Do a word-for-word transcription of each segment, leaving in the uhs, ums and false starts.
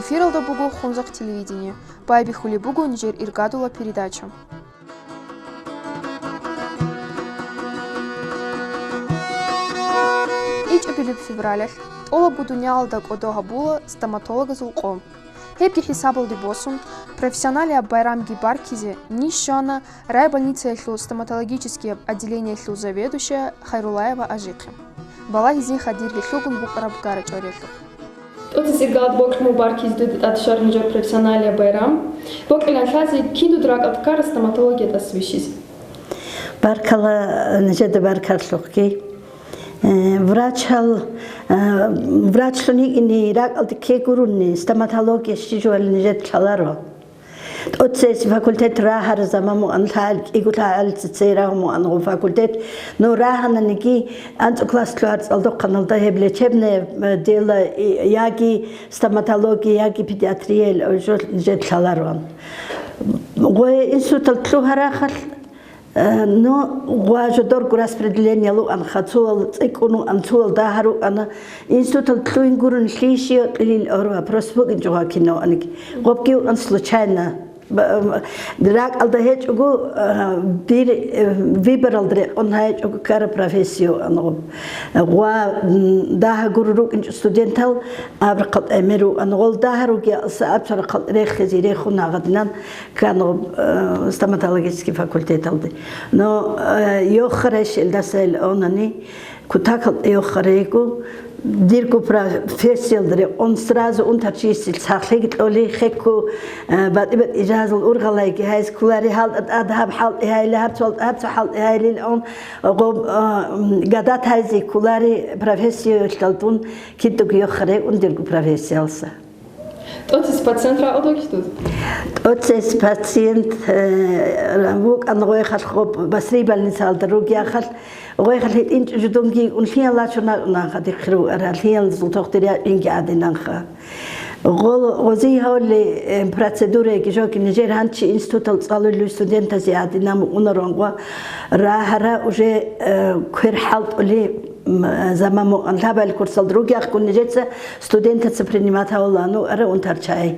Эфиралда буго Хунзахъ телевидение. Байбихьулеб буго нижер иргадула передача. ИчӀабилеб февралалъ тӀолабго дуниялалда кӀодо гьабула стоматологазул къо. Гьебги хӀисабалде босун, профессионалияб байрамги баркизе ниж щвана райбольницаялъул стоматологическияб отделениялъул заведующая Хайруллаева Ажихъе. Балагьизеха дирги лъугун букӀараб гара-чӀвариялъухъ. ТӀоцесеб иргалда бокьун баркизе дуда тӀад щвараб нижер профессионалияб байрам. Бокьилан лъазе кин дуда ракӀалде ккараб стоматология тӀасабищизе? Баркала, нижеда баркаллъухъги. Э, врачал, э, врачлъун йикӀине ракӀалде ккей гурони, стоматология щиб жо гьабилеб нижеда лъаларо. ТӀоцесеб факультет рагьараб заман мукӀан, лъагӀел кӀиго лъагӀел цеце рагьун мукӀан гъоб факультет, но рагьананиги анцӀго класс лъугӀараб цӀалдохъаналда гьеб лечебное, э, дело, и, яги стоматология, яги педиатрия, жо-, жо лъалароан. Гъой институталда лъугьарахъалъ, Э, ну, гъва жодорго распределение лугӀанха, цувал цӀикӀкӀун вугӀан, цувал дагьа рукӀана. Институталда лъугьин гурони лъиги щиб кьелил гӀорва, просто букӀинчӀо гъва кинаваниги. Гъобги вукӀан случайно. Ба-, м, ракӀалда гьечӀого, э, дир, э, выборалда рекъон гьечӀого ккараб профессия вукӀана гъоб. Гъва, м, дагьа гуро рукӀинчӀо студентал абрахъал тӀемер вукӀана. Гъол дагьа ругел сагӀат цо рахъал рехизе рехун гьагъадинан ккана, э, стоматологический факультеталде. Но, э, йохарай щелдаса ил онани, кутакал йохарайго, дирго профессиялда рекъон сразу унтарчиясил сахлъиги кьоли, хекку, э, батӀи-батӀи жагьазул ургъалайги гьайз кколари, гьалда тӀад гьаб хӀалтӀи гьайли, гьаб цо, гьаб цо хӀалтӀи гьайлил он, гъоб, э, м, гадат гьайзе кколари профессиялдалдун кидаго йохарай ун дирго профессиялса. ТӀоцесеб пациент рагӀуд вукӀищ дуца? ТӀоцесеб пациент, э, вукӀана гъойхалъ гъоб Басрий больницалда ругеяхъалъ, гъойхалъ гьитӀинчӀо жудунги лъиялачун рачӀунанха дихъе ругара, лъиялазул тохтир ячӀинги гӀадинанха. Гъол гъозие гьавли, э, процедураги жоги нижер гьанчи институтал цӀалулев студентазе гӀадинан мукӀунарун гъва рагьара уже, э, квер хӀалтӀули. М, заман мукъан лъабал курсалда ругеяхъгун нижеца студентаца принимать гьавулану ара унтарчагӀи.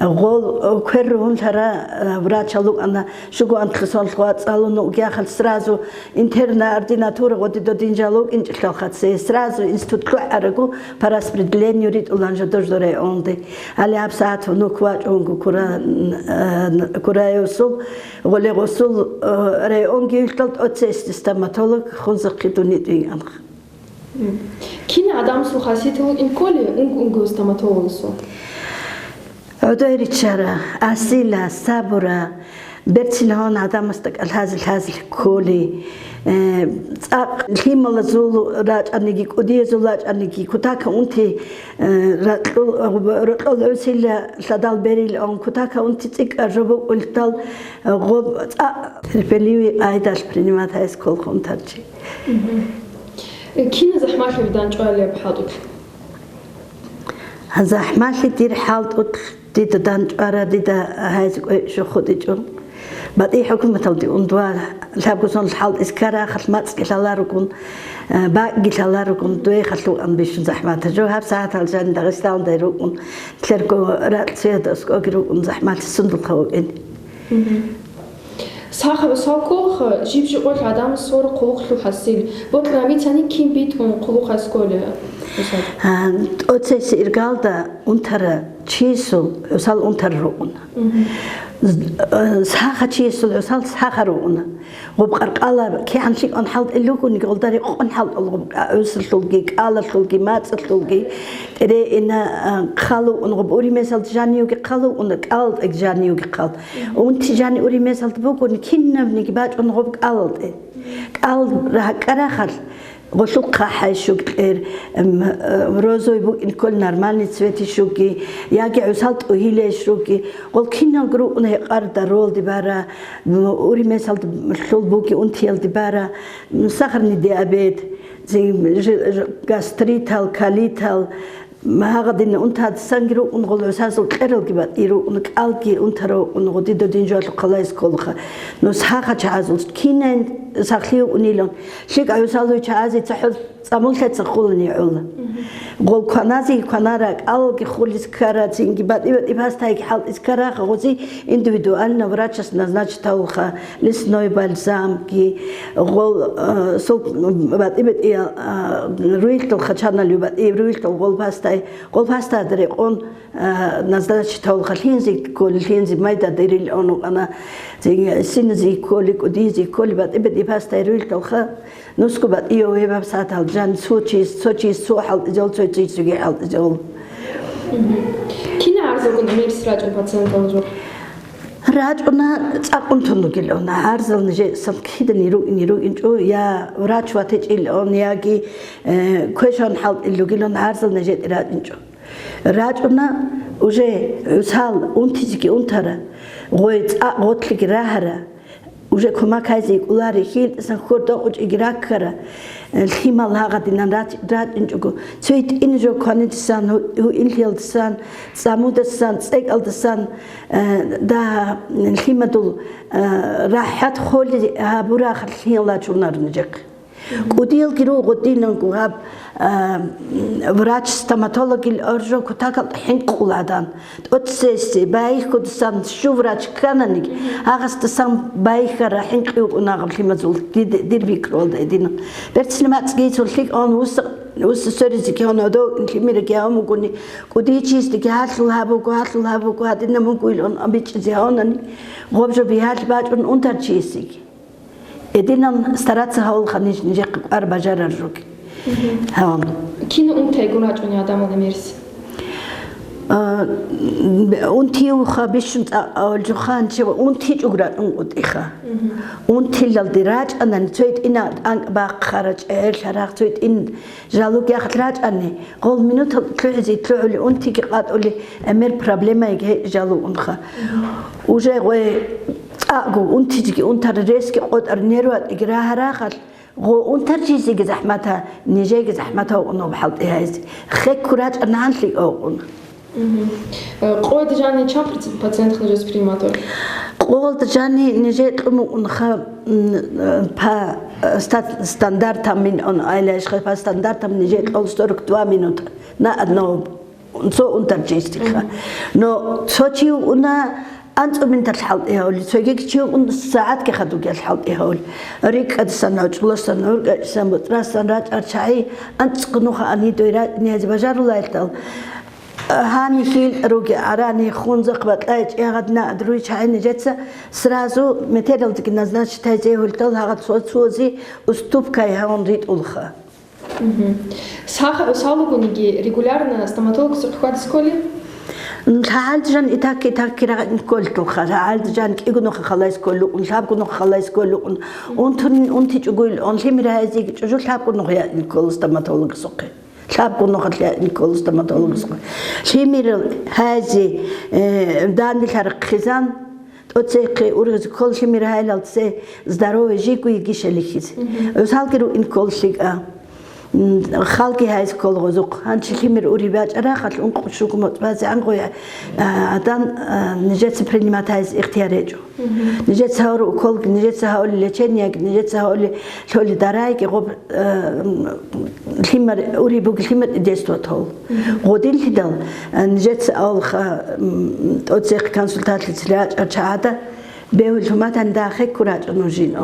Гъол, э, квер ругьунлъара, э, врачал рукӀана, щуго анлъусон лъугьа цӀалун угеяхъал сразу интерна ординатура гъодидодин жал вукӀинчӀелъалха цее, сразу институт лъугӀарагу по распределению ритӀулан жодор-жодор районде. Гьале гьабсагӀат внук вачӀунго Кура-, э, Кураевсул, Гъолегъосул, э, районги вилълъал тӀоцесеб стоматолог Хунзахъе дуни тӀинанха. Кинал гӀадамасул хасиятал вукӀин кколи унго-унго стоматологасул? ГӀодой риччара, асила, сабура, берцин гьавун гӀадамасда кӀалъазе-лъазе кколи, э, цӀакъ лъималазул рачӀаниги, кӀудиязул рачӀаниги, кутакаб унти, э, ракьул, рокьол гӀусила лъадал берилаун, кутакаб унти цӀикӀкӀар жо букӀулдал, э, гъоб цӀакъ терпеливый къайдалъ принимать гьайс кколхун тарчи. Мгм. Э, кина захӀмалъи дандчӀвалеб хӀалтӀулъ? ЗахӀмалъи дир хӀалтӀулъ дида дандчӀвара, дида гьайзе кӀвечӀо хутӀичӀо. БатӀи хӀукуматалде ундуа, лъабго сон хӀалтӀизе ккарахъалъ мацӀги лъаларогун, э, бакӀги лъаларогун, дуе халлъугӀан бищун захӀматал. Жо гьаб сагьатал жани Дагъистаналда рукӀун, лъерго ракьцеяда аскӀоги рукӀун захӀмалъи сундулха вукӀин. Мгм. Сахаб сал кколха, жиб-жиб къоялъ гӀадамас сора хъулухълъул хӀасил. Бокьараб бицани кин битӀун хъулухъ аскӀолеб, устад? А, тӀоцесеб иргалда унтара чиясул гӀусал унтар рукӀуна. Мгм. З-, э, сахав чиясул гӀусал сахав рукӀуна. Гъуб къаркъала кигӀан лъикӀун хӀалтӀил ругониги, гъолда рекъон хӀалтӀул гъуб гӀусалъулги, кӀалалъулги, мацӀалъулги, тӀерейина, а, хъал вукӀун, гъуб ури-месалда жанивги хъал вукӀун, кӀалалда жанивги хъал. Унти жани ури-месалда бугони, кинабниги бачӀун гъуб кӀалалде. КӀал ракӀарахъал, гъолъухъа хӀай щуг кьер, м, э, розовый букӀин кколи, нормальный цвети щуги, яги гӀусал тӀугьилейищ руги, гъол киналго рукӀуна гьекъар даролде бара, м, ури-месалда лъул буги унтиялде бара, м, сахарный диабет, зин-, ж-, ж-, гастритал, колитал, Гьагъадин унтадасанги рукӀун гъол гӀусазул кьералги батӀи рукӀун, кӀалги унтара вукӀун гъодидодин жоялъухъ хъалаис кколаха. Нусхаха чагӀазул кинайн сахлъи вукӀунилан. ЛъикӀа гӀусалуй чагӀази цахӀул цӀамуллъаца хъулани гӀула. Гъол кванази кванара, кӀалги хулис ккара, цинги батӀи-батӀи пастайги хӀалтӀис ккара, гъози индивидуально врачас назначить тавулха, лесной бальзамги, гъол, э, сул-, батӀи-батӀи, а, руйилъулха, чанали батӀи руйилъул гъол пастай, гъол пастада рекъон, а, назначить тавулха, лъинзи кколи, лъинзи майда дирил онукъана, цинги синизи кколи, кӀудизи кколи, батӀи-батӀи пастай руйилъулха. Нусго батӀияб гьеб сагӀатал жан цо чияс, цо чияс цо хӀалтӀизавул, цо чияс цоги хӀалтӀизавул. Кина гӀарзалгун гӀемерис рачӀун пациентал жо? РачӀуна цӀакъун тун ругилан, гӀарзал нижесан кидани ругин-ругинчӀо, я врач ватичӀилан, яги, э, квешан хӀалтӀил ругилан гӀарзал нижетӀе рачӀинчӀо. РачӀуна уже гӀусал унтизеги унтара, гъой цӀакъ гъотлъиги рагьара, уже кумак гьайзе йикӀулари, хьилтӀасан хьор докъучӀиги раккара, э, лъимал гьагъадинан рач-, рачӀинчӀого, цо гьитӀин жо кванидасан, гьу-, гьуинлъиялдасан, цӀамудасан, цӀекӀалдасан, э, дагь лъимадул, э, рахӀат холел гьабурахъ лъиялачунар нижехъ. КӀудиялги руго динанго гьаб, а, врач-стоматологил оржо кутакал хӀинкъул гӀадан. ТӀоцесси, байихьудасан щу врач ккананик, гьагъасдасан байихьара хӀинкъи вукӀун гьагъаб лъимазул, дид-, дир пикруялда гьединан. Берцин мацӀги цо лъикӀ гьавун вуса, вуса сверизеги гьавун гьодов лъимереги гьавун бугони, кӀудичиясдеги гьалъул гьаб буго, гьалъул гьаб буго, гьадинаб буго илан абичӀизе гьавунани, гъоб жо бигьалъ бачӀун унтарчиясеги. Гьединан стараться гьавулха ниж нижехъе кӀвар бажарар ругел. Гьаван. Кина унтайгун рачӀуни гӀадамал гӀемерис? А, унтиюха бищун цӀа-, а, жухан чева унтичӀуг рачӀун къутӀиха. Унтилалде рачӀанани, цо гьитӀина тӀанкӀ бахъара, чӀегӀерлъарахъ, цо гьитӀин жалугӀ яхъ рачӀани, гъол минутал лъугӀизе лъугӀули, унтиги къатӀули, гӀемер проблемаги гьечӀо жалугӀунха. Уже гъой цӀакъго унтизеги унтара, ресги къотӀар, нерватӀиги рагьарахъалъ, гъо унтарчизеги захӀмата, нижеги захӀмата вукӀун гъоб хӀалтӀи гьайзе. Хекку рачӀа нагьанлъи окъун. Мгм. Э, къоялда жани чан процент пациентах нуж воспринимать? Къоялда жани нижер кьун букӀунха, м, э, по, э, ста-, стандартам мин он айлаишха, по стандартам нижер кьол сорок два минут на одного, цо унтарчистиха. Мгм. Но цо чи уна анцӀу минутал хӀалтӀи гьавли, цогеги чи ун сагӀатги хадугел хӀалтӀи гьавли. РикӀкӀадасан, гӀочӀуласан, гӀуркӀачӀсан, буцӀрасан рачӀар чагӀи анцӀго нуха анидой ра-, ниазе бажарулайдал. Гьани хил руги арани хунзахъ бакьай чӀегъадна адруй чагӀи нижеца сразу метералдеги назначить гьайзе гьулдал гьагъа цо-цози уступкай гьавун ритӀулха. Мгм. Сахаб гӀусал вугониги, регулярно стоматологасухъ хьвадиз кколей? ЛъагӀалдажан итак-итак кирагъин кколтулха, лъагӀалдажан кӀигунуха халайс кколукъун, лъабгунуха халайс кколукъун, унтун, унтичӀугуйл, он лъимер гьайзиги чӀужу лъабгунуха яин ккола стоматологасухъе. Лъабгунуха яин ккола стоматологасухъе. Лъимер гьайзи, э, данде лъарахъ хизан, ТӀоцехъе ургъизе кколлъи миргьайлалце здоровый жиго йигищали хьизе. Мгм. ГӀусалги руин кколлъи кӀа. М, халги гьайз ккол гъозухъ. Гьанчи лъимер уриб бачӀарахъалъ ункъо щуго моцӀ базегӀан гъой, а, гӀадан, а, нижеца принимать гьайз ихтияр гьечӀо. Мгм. Нижеца гьавуру уколги, нижеца гьавули лечениеги, нижеца гьавули лъоли дарайги гъоб, а, м, лъимер уриб буги лъимер тӀидес тотол. Гъодинлъидал, э, нижеца авалха, м, тӀоцехъ консультацияца рачӀар чагӀада, бегьулъ гьуматан дагьахъе ккурачӀо нужин.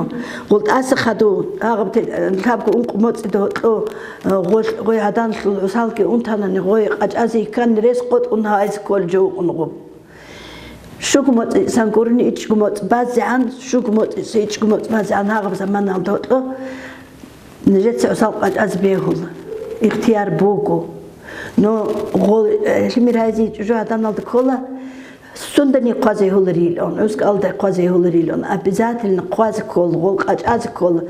ГъултӀаса хадув, агъаб те-, лъабго ункъо моцӀида гьоркьо, э, гъолъ-, гъой гӀаданлъул гӀусалги унтанани, гъой къачӀазе йиккан рес къотӀун гьайз кколчо вукъун гъуб. Щуго моцӀисан гурони ичӀго моцӀ базегӀан, щуго моцӀиса ичӀго моцӀ базегӀан гьагъаб заманалда гьоркьо. Нижеца гӀусал къачӀаз бегьула, ихтияр буго. Но гъол, э, лъимер гьайзе чӀужу гӀаданалда ккола, сундани хъвазе гьуларилан, гӀускӀалда хъвазе гьуларилан, обязательно хъвазе ккола, гъол къачӀазе ккола.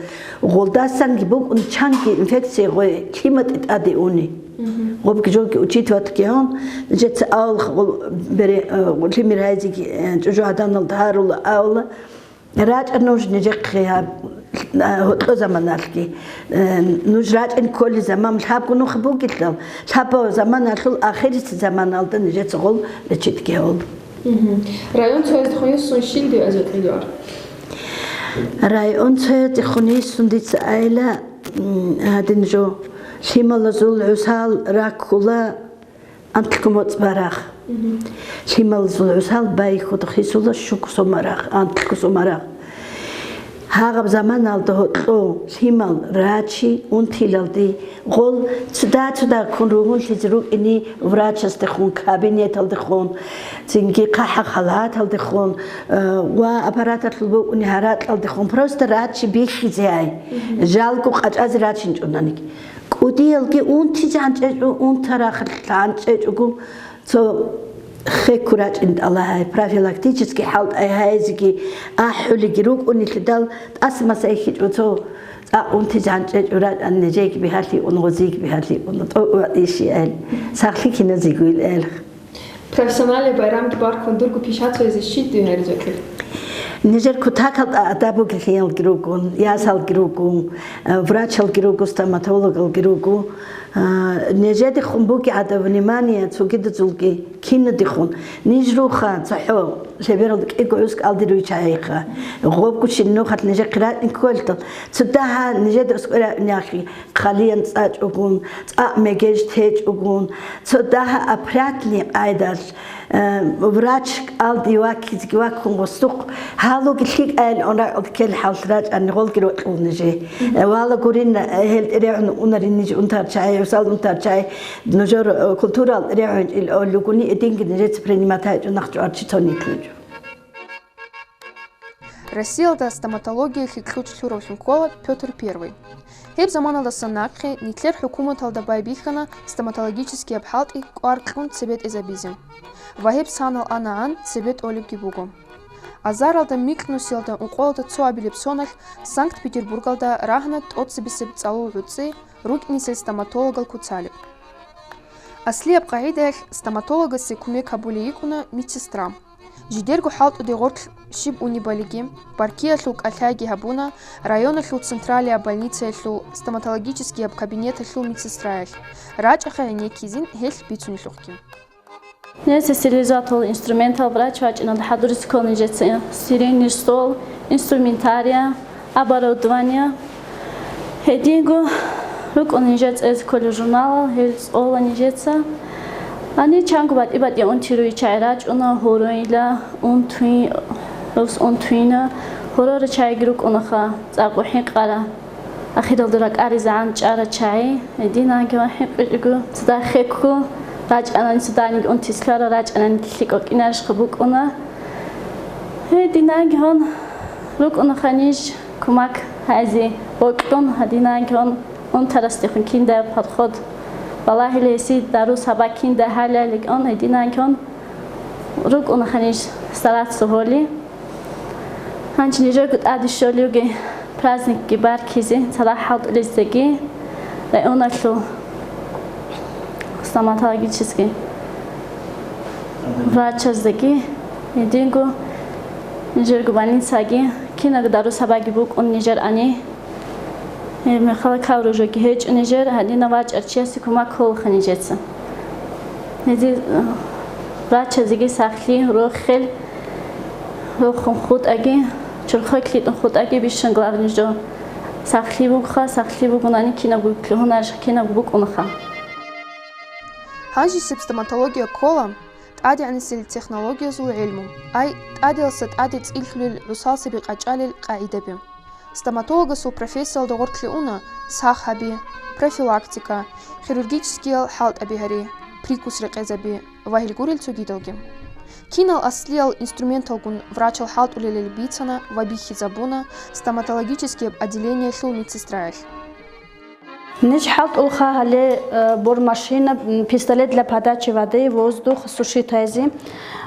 Гъолдасанги букӀун чанги инфекция гъой лъиматӀи тӀаде уни. Мгм. Гъобги жоги учитывать ккеун, нижеца авал гъол бере, э, лъимер гьайзеги, э, чӀужу гӀаданалда гьарула авала, РачӀа нуж нижехъе гьаб, а, гьоркьо заманалъги. Э, нуж рачӀин кколи заман лъабго нух бугелъул, лъабго заманалъул ахирисеб заманалда нижеца гъол лечитги гьол. Мгм. Район цояздехун юссун щилдив азият гьелар? Район цояздехун гьесун дица айла, м, гьадин жо, лъималазул гӀусал раккула анлъго моцӀ барагъ. Мгм. Лъималазул гӀусал байхьудухъ гьесула щуго сомарагъ, анлъго сомарагъ. Гьагъаб заманалда гьоркьо лъимал рачи унтилалде гъол цуда-цуда ккун ругьунлъизе рукӀине врачасдехун, кабинеталдехун, цинги хъахӀа халаталдехун, э, ва аппараталъул букӀуни гьаракьалдехун, просто рачи бихьизе гьай, жалго къачӀазе рачинчӀунаниги. КӀудиялги унтизе гьанчӀечӀо, унтарахъ гьанчӀечӀого, цо хекку рачӀин тӀала гьай, профилактический хӀалтӀай гьайзеги ахӀулеги рукӀунелъидал, тӀаса-маса ихьичӀо, цо цӀакъ унтизе гьанчӀечӀо рачӀан нижеги бигьалъи ун, гъозиги бигьалъи ун, тӀокӀ ва иши эл, сахлъи киназего ил эл. Профессиональный байрамги баркун дурго пишацоязе щиб дуе гьаризекъи? Нижер кутакалда адаб бугелъиялги ругун, ясалги ругун, э, врачалги ругу, стоматологалги ругу. А, нижедехун буги гӀада внимание цогидазулги кинодехун. Ниж руха цохӀо лъебералда кӀиго гӀускӀалде руйчагӀайха. Гъобгу щиннухалъ нижехъе рачӀин кколдал, цо дагьа нижеда ускӀура яхъи, хъалиян цӀачӀогун, цӀакъ мегеж течӀогун, цо дагьа опрятный къайдалъ, э, врач кӀалдив ваккизеги ваккун гъосухъ, гьалуги лъикӀайилан ракӀалде ккел хӀаллъ рачӀани гъолги рокьул нижи. Э, вала гурин, э, гьел тӀерегӀун унарин ниж унтарчагӀи, гӀусал унтарчагӀи, нужер, э, культурал тӀерегӀунчӀил оллугуни, эдинги нижеца приниматайчӀо нахъчӀварчи цонитлъичӀо. Россиялда стоматологиялъе кьучӀ лъуравлъун ккола Пётр Первый. Гьеб заманалдаса нахъе нилъер хӀукуматалда байбихьана стоматологическияб хӀалтӀи кӀвар кьун цебетӀезабизе. Ва гьеб санал анагӀан цебетӀолебги буго. Азаралда микьнусиялда ункъоялда цо абилеб соналъ Санкт-Петербургалда рагьана тӀоцебесеб цӀалул гӀуцӀи рукӀинесел стоматологал куцалеб. Аслияб къагӀидаялъ стоматологасе кумек гьабулей йикӀуна медсестра. Жидерго хӀалтӀуде гъорлъ щиб унебалиги, баркиялъул кӀалъайги гьабуна районалъул централияб больницаялъул стоматологическияб кабинеталъул медсестраялъ, рачӀаха гьенеккизин гьелъ бицунелъухъги. Нилъеца стерилизаторлъул инструментал, врач вачӀиналда хӀадуризе ккола нижеца стерильный стол, инструментария, оборудование. Гьединго рукӀун нижер цӀезе кколел журналал, гьел цӀола нижеца. Гьанив чанго батӀи-батӀи унти руй чагӀи рачӀуна, гьоройила, унтуй-, рус унтуйна, гьорора чагӀиги рукӀунаха, цӀакъго хӀинкъара. Ахиралда ракӀаризегӀан чӀара чагӀи, гьединанги гьун хӀинкъичӀого, цадахъ хеккун рачӀанани, цаданиги унтизе ккара, рачӀанани лъикӀ вукӀинарищха букӀуна. Гьединанги гьун рукӀунаха ниж кумак гьазе бокьун, гьединанги гьун унтарасдехун киндай подход балагьила, гьесие дару-сабаб киндай гьалайилан гьединанги гьун рукӀунаха ниж стараться гьоли. Гьанже нижерго тӀаде щолевги праздникги баркизе, цадахъ хӀалтӀулезеги районалъул стоматологический врачаздаги, гьединго нижерго больницаги, кинабго дару-сабабги букӀун нижер гьанив. Гьеб мехалъ кавружоги гьечӀо нижер, гьадинав вачӀарав чиясе кумак кколаха нижеца. Гьезие, э, врачазеги сахлъи, рохел, рохун хутӀаги, чорхолъ лъитӀун хутӀаги бищун, главный жо сахлъи бугоха, сахлъи бугонани кинабго лъугьунарищ, кинабго букӀунаха. Гьанжесеб стоматология ккола тӀадегӀанасел технологиязул гӀелму, ай тӀадегӀанасда тӀаде цӀилъулел гӀусал цебе къачӀалел къагӀидаби. Стоматологасул профессиялда гъорлъе уна сах гьаби, профилактика, хирургическиял хӀалтӀаби гьари, прикус рекъезаби ва гьел гурел цогидалги. Кинал аслиял инструменталгун врачал хӀалтӀулел бицана ва бихьизабуна стоматологическияб отделениялъул медсестраялъ. Ниж хӀалтӀулха гьале, э, бормашина, м, пистолет для подачи воды, воздух, сушитайзи,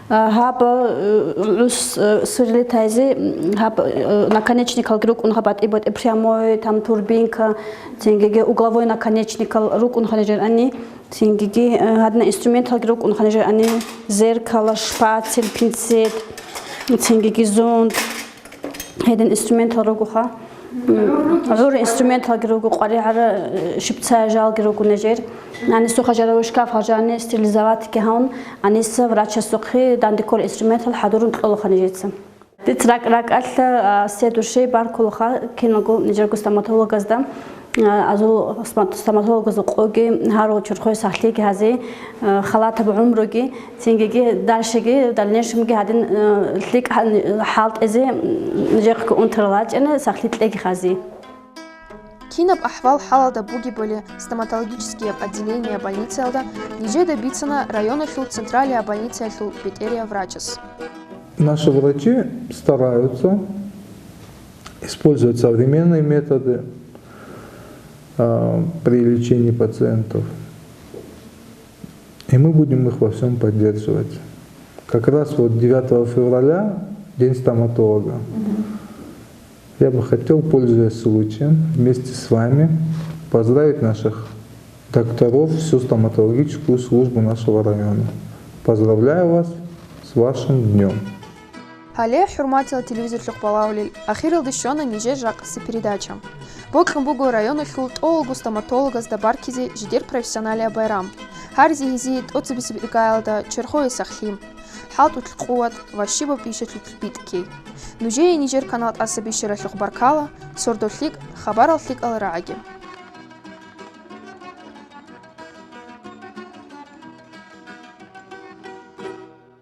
э, гьаб, э, гӀус, э, сверлитайзи, м, гьаб, э, наконечникалги рукӀунха батӀи-батӀи, прямой, там, турбинка, цингиги угловой наконечникал рукӀунха нижер гьани, цингиги, э, гьадина инструменталги рукӀунха нижер гьани, зеркало, шпатель, пинцет, цингиги зонд. Гьедин инструментал ругоха. ГӀур инструменталги руго, къваригӀара, э, щипцая жалги руго нижер. Гьанисухъа жараву шкаф гьаржани стерилизоватьги гьавун, гьаниса врачасухъе дандеккол инструментал хӀадурун кьолаха нижеца. Дица ракӀ-ракӀалъ, а, се души баркулаха киналго нижерго стоматологазда, а, азул стомат-, стоматологазул къоги, гьарул чорхое сахлъиги гьази, а, халатаб гӀумруги, цингиги, дальшеги, дальнейшемги гьадин, а, лъикӀ хӀал-, хӀалтӀизе нижехъги унтарал рачӀине сахлъи кьеги гьази. Кинаб ахӀвал-хӀалалда бугебали стоматологическияб отделение больницаялда, нижеда бицана районалъул централияб больницаялъул бетӀерияв врачас. Наши врачи стараются использовать современные методы, а, при лечении пациентов. И мы будем их во всём поддерживать. Как раз вот девятого февраля, День стоматолога. Я бы хотел, пользуясь случаем, вместе с вами поздравить наших докторов, всю стоматологическую службу нашего района. Поздравляю вас с вашим днём! Гьале, хӀурматиял телевизорлъухъ балагьулел, ахиралде щвана нижер жакъасеб передача. Бокьун буго районалъул тӀолго стоматологазда баркизе жидер профессионалияб байрам. Гьаризе гьезие тӀоцебесеб иргаялда черхое сахлъи, хӀалтӀулъ къуват ва щибаб ишалъулъ битӀкей. Нужее нижер канал тӀаса бищаралъухъ баркала, сордо лъикӀ, хабарал лъикӀал рагӀаги.